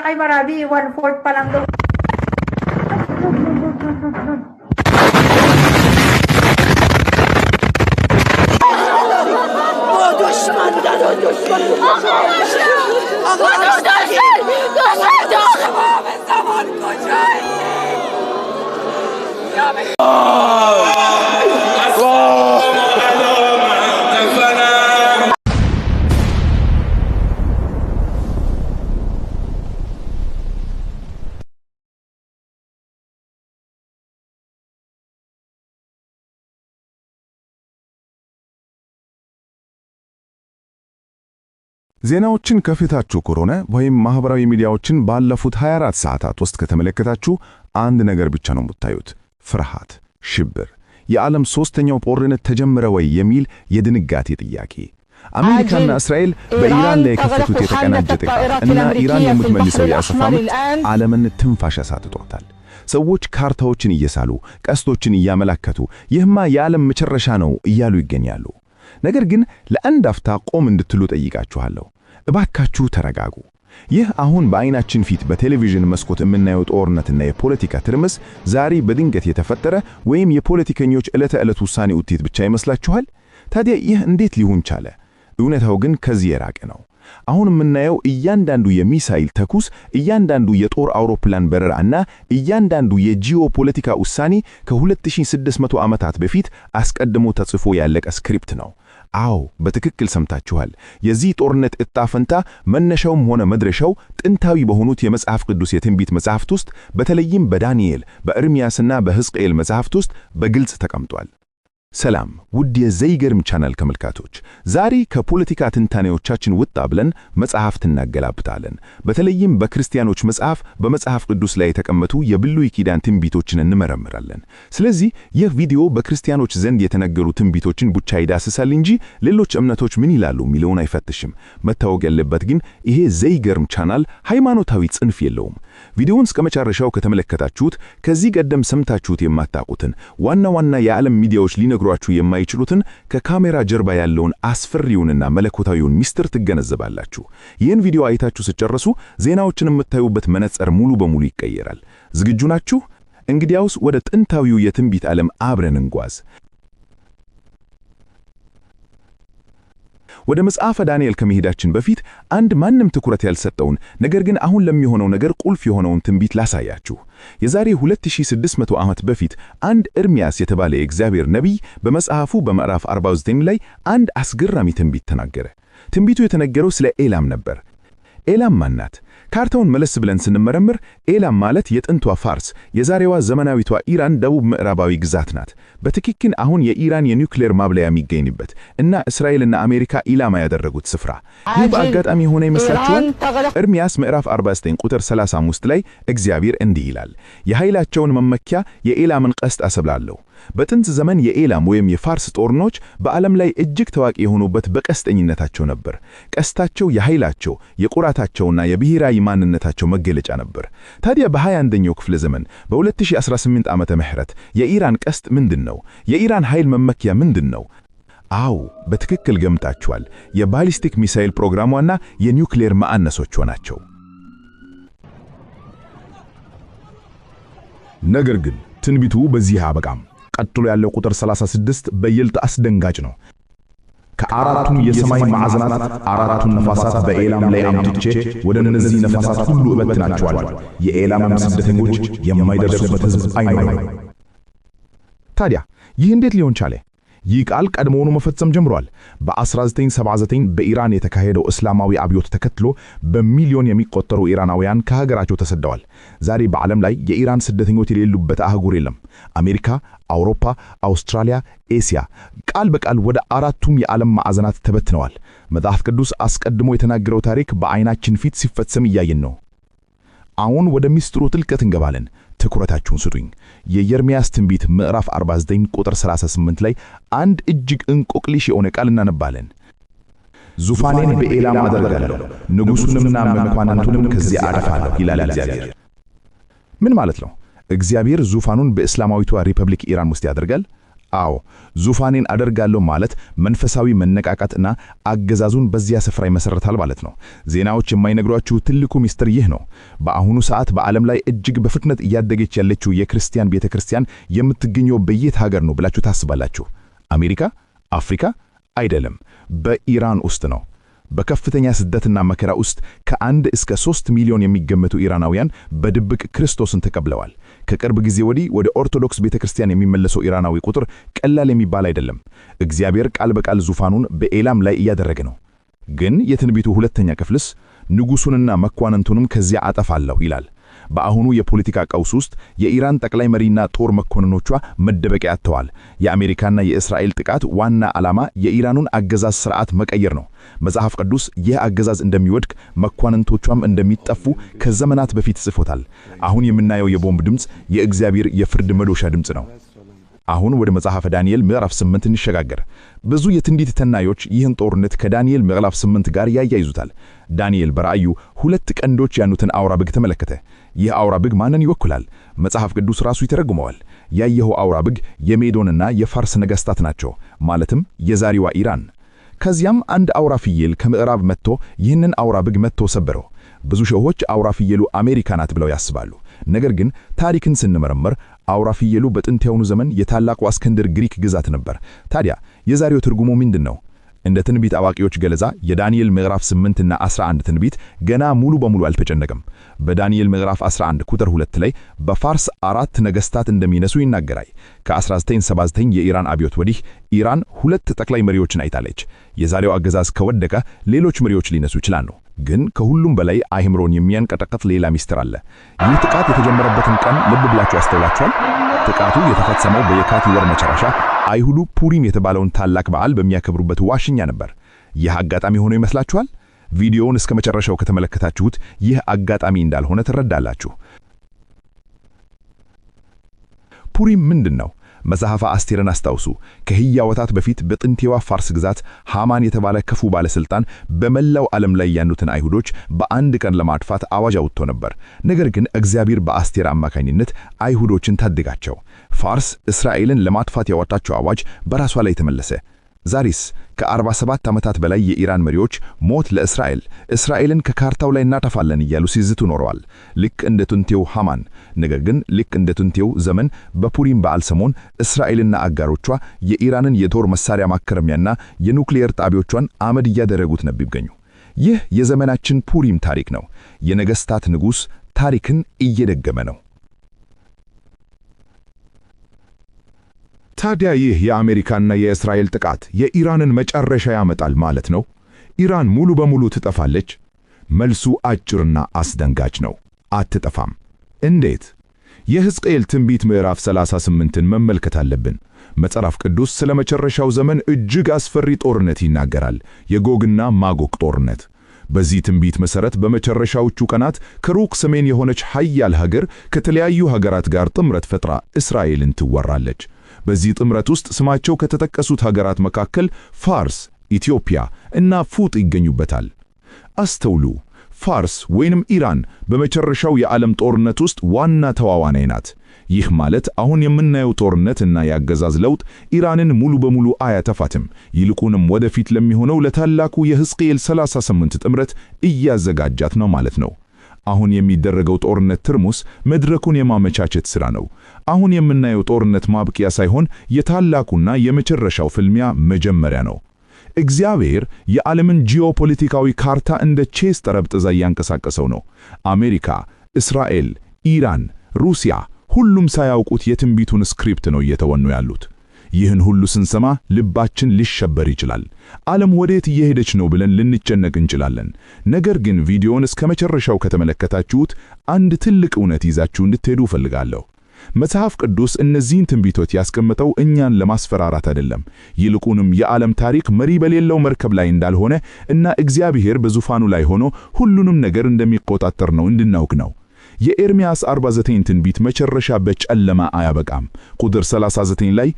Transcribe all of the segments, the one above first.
Ay, marami. One-fourth pa lang daw. ዜናዎችን ከፍታችሁ ከሆነ ወይም ማህበራዊ ሚዲያዎችን ባለፉት 24 ሰዓታት ውስጥ ከተመለከታችሁ አንድ ነገር ብቻ ነው የምታዩት፦ ፍርሃት፣ ሽብር፣ የዓለም ሶስተኛው ጦርነት ተጀመረ ወይ የሚል የድንጋጤ ጥያቄ። አሜሪካና እስራኤል በኢራን ላይ የከፈቱት የተቀናጀ ጥቃት እና ኢራን የምትመልሰው የአጸፋ ምት ዓለምን ትንፋሽ አሳጥቷታል። ሰዎች ካርታዎችን እየሳሉ፣ ቀስቶችን እያመላከቱ ይህማ የዓለም መጨረሻ ነው እያሉ ይገኛሉ። ነገር ግን ለአንድ አፍታ ቆም እንድትሉ ጠይቃችኋለሁ። እባካችሁ ተረጋጉ። ይህ አሁን በአይናችን ፊት በቴሌቪዥን መስኮት የምናየው ጦርነትና የፖለቲካ ትርምስ ዛሬ በድንገት የተፈጠረ ወይም የፖለቲከኞች ዕለተ ዕለት ውሳኔ ውጤት ብቻ ይመስላችኋል? ታዲያ ይህ እንዴት ሊሆን ቻለ? እውነታው ግን ከዚህ የራቀ ነው። አሁን የምናየው እያንዳንዱ የሚሳይል ተኩስ፣ እያንዳንዱ የጦር አውሮፕላን በረራ እና እያንዳንዱ የጂኦፖለቲካ ውሳኔ ከ2600 ዓመታት በፊት አስቀድሞ ተጽፎ ያለቀ script ነው። አዎ፣ በትክክል ሰምታችኋል። የዚህ ጦርነት ዕጣ ፈንታ መነሻውም ሆነ መድረሻው ጥንታዊ በሆኑት የመጽሐፍ ቅዱስ የትንቢት መጽሐፍት ውስጥ፣ በተለይም በዳንኤል፣ በኤርምያስና በሕዝቅኤል መጽሐፍት ውስጥ በግልጽ ተቀምጧል። ሰላም ውድ የዘይገርም ቻናል ተመልካቾች፣ ዛሬ ከፖለቲካ ትንታኔዎቻችን ወጣ ብለን መጽሐፍት እናገላብጣለን። በተለይም በክርስቲያኖች መጽሐፍ በመጽሐፍ ቅዱስ ላይ የተቀመጡ የብሉይ ኪዳን ትንቢቶችን እንመረምራለን። ስለዚህ ይህ ቪዲዮ በክርስቲያኖች ዘንድ የተነገሩ ትንቢቶችን ብቻ ይዳስሳል እንጂ ሌሎች እምነቶች ምን ይላሉ የሚለውን አይፈትሽም። መታወቅ ያለበት ግን ይሄ ዘይገርም ቻናል ሃይማኖታዊ ጽንፍ የለውም። ቪዲዮውን እስከ መጨረሻው ከተመለከታችሁት ከዚህ ቀደም ሰምታችሁት የማታውቁትን፣ ዋና ዋና የዓለም ሚዲያዎች ሊነግሯችሁ የማይችሉትን፣ ከካሜራ ጀርባ ያለውን አስፈሪውንና መለኮታዊውን ሚስጥር ትገነዘባላችሁ። ይህን ቪዲዮ አይታችሁ ስትጨርሱ ዜናዎችን የምታዩበት መነጽር ሙሉ በሙሉ ይቀየራል። ዝግጁ ናችሁ? እንግዲያውስ ወደ ጥንታዊው የትንቢት ዓለም አብረን እንጓዝ። ወደ መጽሐፈ ዳንኤል ከመሄዳችን በፊት አንድ ማንም ትኩረት ያልሰጠውን፣ ነገር ግን አሁን ለሚሆነው ነገር ቁልፍ የሆነውን ትንቢት ላሳያችሁ። የዛሬ 2600 ዓመት በፊት አንድ ኤርምያስ የተባለ የእግዚአብሔር ነቢይ በመጽሐፉ በምዕራፍ 49 ላይ አንድ አስገራሚ ትንቢት ተናገረ። ትንቢቱ የተነገረው ስለ ኤላም ነበር። ኤላም ማን ናት? ካርታውን መለስ ብለን ስንመረምር ኤላም ማለት የጥንቷ ፋርስ፣ የዛሬዋ ዘመናዊቷ ኢራን ደቡብ ምዕራባዊ ግዛት ናት። በትክክል አሁን የኢራን የኒውክሌር ማብላያ የሚገኝበት እና እስራኤልና አሜሪካ ኢላማ ያደረጉት ስፍራ። ይህ በአጋጣሚ የሆነ ይመስላችኋል? ኤርምያስ ምዕራፍ 49 ቁጥር 35 ላይ እግዚአብሔር እንዲህ ይላል፣ የኃይላቸውን መመኪያ የኤላምን ቀስት አሰብላለሁ። በጥንት ዘመን የኤላም ወይም የፋርስ ጦርኖች በዓለም ላይ እጅግ ታዋቂ የሆኑበት በቀስተኝነታቸው ነበር። ቀስታቸው የኃይላቸው፣ የኩራታቸውና የብሔራዊ ማንነታቸው መገለጫ ነበር። ታዲያ በ21ኛው ክፍለ ዘመን በ2018 ዓመተ ምህረት የኢራን ቀስት ምንድን ነው? የኢራን ኃይል መመኪያ ምንድን ነው? አዎ፣ በትክክል ገምታችኋል። የባሊስቲክ ሚሳኤል ፕሮግራሟና የኒውክሌር መሐንዲሶቿ ናቸው። ነገር ግን ትንቢቱ በዚህ አያበቃም። ቀጥሎ ያለው ቁጥር 36 በይልጥ አስደንጋጭ ነው። ከአራቱም የሰማይ ማዕዘናት አራቱን ነፋሳት በኤላም ላይ አምጥቼ ወደ እነዚህ ነፋሳት ሁሉ እበትናቸዋለሁ፣ የኤላምም ስደተኞች የማይደርሱበት ሕዝብ አይኖርም። ታዲያ ይህ እንዴት ሊሆን ቻለ? ይህ ቃል ቀድሞውኑ መፈጸም ጀምሯል። በ1979 በኢራን የተካሄደው እስላማዊ አብዮት ተከትሎ በሚሊዮን የሚቆጠሩ ኢራናውያን ከሀገራቸው ተሰደዋል። ዛሬ በዓለም ላይ የኢራን ስደተኞች የሌሉበት አህጉር የለም። አሜሪካ፣ አውሮፓ፣ አውስትራሊያ፣ ኤስያ፣ ቃል በቃል ወደ አራቱም የዓለም ማዕዘናት ተበትነዋል። መጽሐፍ ቅዱስ አስቀድሞ የተናገረው ታሪክ በዓይናችን ፊት ሲፈጸም እያየን ነው። አሁን ወደ ሚስጥሩ ጥልቀት እንገባለን። ትኩረታችሁን ስጡኝ። የኤርምያስ ትንቢት ምዕራፍ 49 ቁጥር 38 ላይ አንድ እጅግ እንቆቅልሽ የሆነ ቃል እናነባለን። ዙፋኔን በኤላም አደርጋለሁ፣ ንጉሡንምና መኳንንቱንም ከዚያ አጠፋለሁ ይላል እግዚአብሔር። ምን ማለት ነው? እግዚአብሔር ዙፋኑን በእስላማዊቷ ሪፐብሊክ ኢራን ውስጥ ያደርጋል? አዎ፣ ዙፋኔን አደርጋለሁ ማለት መንፈሳዊ መነቃቃትና አገዛዙን በዚያ ስፍራ ይመሰርታል ማለት ነው። ዜናዎች የማይነግሯችሁ ትልቁ ሚስጥር ይህ ነው። በአሁኑ ሰዓት በዓለም ላይ እጅግ በፍጥነት እያደገች ያለችው የክርስቲያን ቤተክርስቲያን የምትገኘው በየት ሀገር ነው ብላችሁ ታስባላችሁ? አሜሪካ? አፍሪካ? አይደለም፣ በኢራን ውስጥ ነው። በከፍተኛ ስደትና መከራ ውስጥ ከ1 እስከ 3 ሚሊዮን የሚገመቱ ኢራናውያን በድብቅ ክርስቶስን ተቀብለዋል። ከቅርብ ጊዜ ወዲህ ወደ ኦርቶዶክስ ቤተክርስቲያን የሚመለሰው ኢራናዊ ቁጥር ቀላል የሚባል አይደለም። እግዚአብሔር ቃል በቃል ዙፋኑን በኤላም ላይ እያደረገ ነው። ግን የትንቢቱ ሁለተኛ ክፍልስ ንጉሱንና መኳንንቱንም ከዚያ አጠፋለሁ ይላል። በአሁኑ የፖለቲካ ቀውስ ውስጥ የኢራን ጠቅላይ መሪና ጦር መኮንኖቿ መደበቂያ አጥተዋል። የአሜሪካና የእስራኤል ጥቃት ዋና ዓላማ የኢራኑን አገዛዝ ስርዓት መቀየር ነው። መጽሐፍ ቅዱስ ይህ አገዛዝ እንደሚወድቅ፣ መኳንንቶቿም እንደሚጠፉ ከዘመናት በፊት ጽፎታል። አሁን የምናየው የቦምብ ድምፅ የእግዚአብሔር የፍርድ መዶሻ ድምፅ ነው። አሁን ወደ መጽሐፈ ዳንኤል ምዕራፍ 8 እንሸጋገር። ብዙ የትንቢት ተናዮች ይህን ጦርነት ከዳንኤል ምዕራፍ 8 ጋር ያያይዙታል። ዳንኤል በራእዩ ሁለት ቀንዶች ያሉትን አውራ በግ ተመለከተ። ይህ አውራ በግ ማንን ይወክላል? መጽሐፍ ቅዱስ ራሱ ይተረጉመዋል። ያየኸው አውራ በግ የሜዶንና የፋርስ ነገሥታት ናቸው፣ ማለትም የዛሬዋ ኢራን። ከዚያም አንድ አውራ ፍየል ከምዕራብ መጥቶ ይህንን አውራ በግ መትቶ ሰበረው። ብዙ ሰዎች አውራ ፍየሉ አሜሪካ ናት ብለው ያስባሉ። ነገር ግን ታሪክን ስንመረምር አውራ ፍየሉ በጥንታዊው ዘመን የታላቁ እስክንድር ግሪክ ግዛት ነበር። ታዲያ የዛሬው ትርጉሙ ምንድን ነው? እንደ ትንቢት አዋቂዎች ገለጻ የዳንኤል ምዕራፍ 8 እና 11 ትንቢት ገና ሙሉ በሙሉ አልተጨነቀም። በዳንኤል ምዕራፍ 11 ቁጥር 2 ላይ በፋርስ አራት ነገሥታት እንደሚነሱ ይናገራል። ከ1979 የኢራን አብዮት ወዲህ ኢራን ሁለት ጠቅላይ መሪዎችን አይታለች። የዛሬው አገዛዝ ከወደቀ ሌሎች መሪዎች ሊነሱ ይችላሉ። ግን ከሁሉም በላይ አእምሮን የሚያንቀጠቅጥ ሌላ ሚስጥር አለ። ይህ ጥቃት የተጀመረበትን ቀን ልብ ብላችሁ አስተውላችኋል? ጥቃቱ የተፈጸመው በየካቲት ወር መጨረሻ አይሁዱ ፑሪም የተባለውን ታላቅ በዓል በሚያከብሩበት ዋሽኛ ነበር። ይህ አጋጣሚ ሆኖ ይመስላችኋል? ቪዲዮውን እስከ መጨረሻው ከተመለከታችሁት ይህ አጋጣሚ እንዳልሆነ ትረዳላችሁ። ፑሪም ምንድን ነው? መጽሐፈ አስቴርን አስታውሱ። ከህያወታት በፊት በጥንታዊዋ ፋርስ ግዛት ሃማን የተባለ ክፉ ባለስልጣን በመላው ዓለም ላይ ያሉትን አይሁዶች በአንድ ቀን ለማጥፋት አዋጅ አውጥቶ ነበር። ነገር ግን እግዚአብሔር በአስቴር አማካኝነት አይሁዶችን ታደጋቸው። ፋርስ እስራኤልን ለማጥፋት ያወጣቸው አዋጅ በራሷ ላይ ተመለሰ። ዛሬስ ከ47 ዓመታት በላይ የኢራን መሪዎች ሞት ለእስራኤል፣ እስራኤልን ከካርታው ላይ እናጠፋለን እያሉ ሲዝቱ ኖረዋል። ልክ እንደ ጥንታዊው ሃማን። ነገር ግን ልክ እንደ ጥንታዊው ዘመን በፑሪም በዓል ሰሞን እስራኤልና አጋሮቿ የኢራንን የጦር መሳሪያ ማከማቻና የኑክሊየር ጣቢያዎቿን አመድ እያደረጉት ነው የሚገኙ። ይህ የዘመናችን ፑሪም ታሪክ ነው። የነገስታት ንጉሥ ታሪክን እየደገመ ነው። ታዲያ ይህ የአሜሪካና የእስራኤል ጥቃት የኢራንን መጨረሻ ያመጣል ማለት ነው? ኢራን ሙሉ በሙሉ ትጠፋለች? መልሱ አጭርና አስደንጋጭ ነው። አትጠፋም። እንዴት? የሕዝቅኤል ትንቢት ምዕራፍ 38ን መመልከት አለብን። መጽሐፍ ቅዱስ ስለ መጨረሻው ዘመን እጅግ አስፈሪ ጦርነት ይናገራል፣ የጎግና ማጎግ ጦርነት። በዚህ ትንቢት መሠረት በመጨረሻዎቹ ቀናት ከሩቅ ሰሜን የሆነች ኃያል ሀገር ከተለያዩ ሀገራት ጋር ጥምረት ፈጥራ እስራኤልን ትወራለች። በዚህ ጥምረት ውስጥ ስማቸው ከተጠቀሱት ሀገራት መካከል ፋርስ፣ ኢትዮጵያ እና ፉጥ ይገኙበታል። አስተውሉ። ፋርስ ወይንም ኢራን በመጨረሻው የዓለም ጦርነት ውስጥ ዋና ተዋናይ ናት። ይህ ማለት አሁን የምናየው ጦርነት እና የአገዛዝ ለውጥ ኢራንን ሙሉ በሙሉ አያጠፋትም። ይልቁንም ወደፊት ለሚሆነው ለታላቁ የሕዝቅኤል 38 ጥምረት እያዘጋጃት ነው ማለት ነው። አሁን የሚደረገው ጦርነት ትርሙስ መድረኩን የማመቻቸት ሥራ ነው። አሁን የምናየው ጦርነት ማብቂያ ሳይሆን የታላቁና የመጨረሻው ፍልሚያ መጀመሪያ ነው። እግዚአብሔር የዓለምን ጂኦፖለቲካዊ ካርታ እንደ ቼስ ጠረጴዛ እያንቀሳቀሰው ነው። አሜሪካ፣ እስራኤል፣ ኢራን፣ ሩሲያ ሁሉም ሳያውቁት የትንቢቱን script ነው እየተወኑ ያሉት። ይህን ሁሉ ስንሰማ ልባችን ሊሸበር ይችላል። ዓለም ወዴት እየሄደች ነው ብለን ልንጨነቅ እንችላለን። ነገር ግን ቪዲዮውን እስከ መጨረሻው ከተመለከታችሁት አንድ ትልቅ እውነት ይዛችሁ እንድትሄዱ እፈልጋለሁ። መጽሐፍ ቅዱስ እነዚህን ትንቢቶች ያስቀመጠው እኛን ለማስፈራራት አይደለም። ይልቁንም የዓለም ታሪክ መሪ በሌለው መርከብ ላይ እንዳልሆነ እና እግዚአብሔር በዙፋኑ ላይ ሆኖ ሁሉንም ነገር እንደሚቆጣጠር ነው እንድናውቅ ነው። የኤርምያስ 49 ትንቢት መጨረሻ በጨለማ አያበቃም። ቁጥር 39 ላይ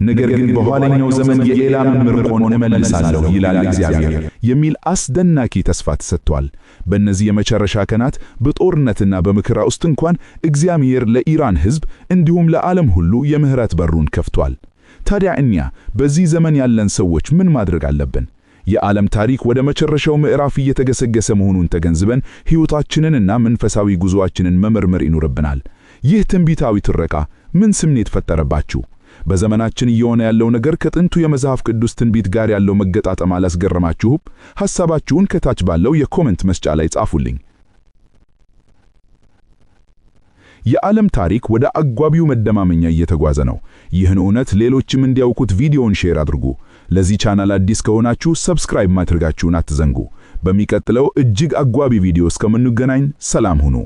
ነገር ግን በኋለኛው ዘመን የኤላምን ምርኮን እመልሳለሁ ይላል እግዚአብሔር የሚል አስደናቂ ተስፋ ተሰጥቷል። በእነዚህ የመጨረሻ ቀናት በጦርነትና በመከራ ውስጥ እንኳን እግዚአብሔር ለኢራን ሕዝብ እንዲሁም ለዓለም ሁሉ የምህረት በሩን ከፍቷል። ታዲያ እኛ በዚህ ዘመን ያለን ሰዎች ምን ማድረግ አለብን? የዓለም ታሪክ ወደ መጨረሻው ምዕራፍ እየተገሰገሰ መሆኑን ተገንዝበን ሕይወታችንንና መንፈሳዊ ጉዞአችንን መመርመር ይኖርብናል። ይህ ትንቢታዊ ትረካ ምን ስሜት ፈጠረባችሁ? በዘመናችን እየሆነ ያለው ነገር ከጥንቱ የመጽሐፍ ቅዱስ ትንቢት ጋር ያለው መገጣጠም አላስገረማችሁም? ሐሳባችሁን ከታች ባለው የ comment መስጫ ላይ ጻፉልኝ። የዓለም ታሪክ ወደ አጓጊው መደምደሚያ እየተጓዘ ነው። ይህን እውነት ሌሎችም እንዲያውቁት ቪዲዮውን share አድርጉ። ለዚህ ቻናል አዲስ ከሆናችሁ subscribe ማድረጋችሁን አትዘንጉ። በሚቀጥለው እጅግ አጓጊ ቪዲዮ እስከምንገናኝ ሰላም ሁኑ።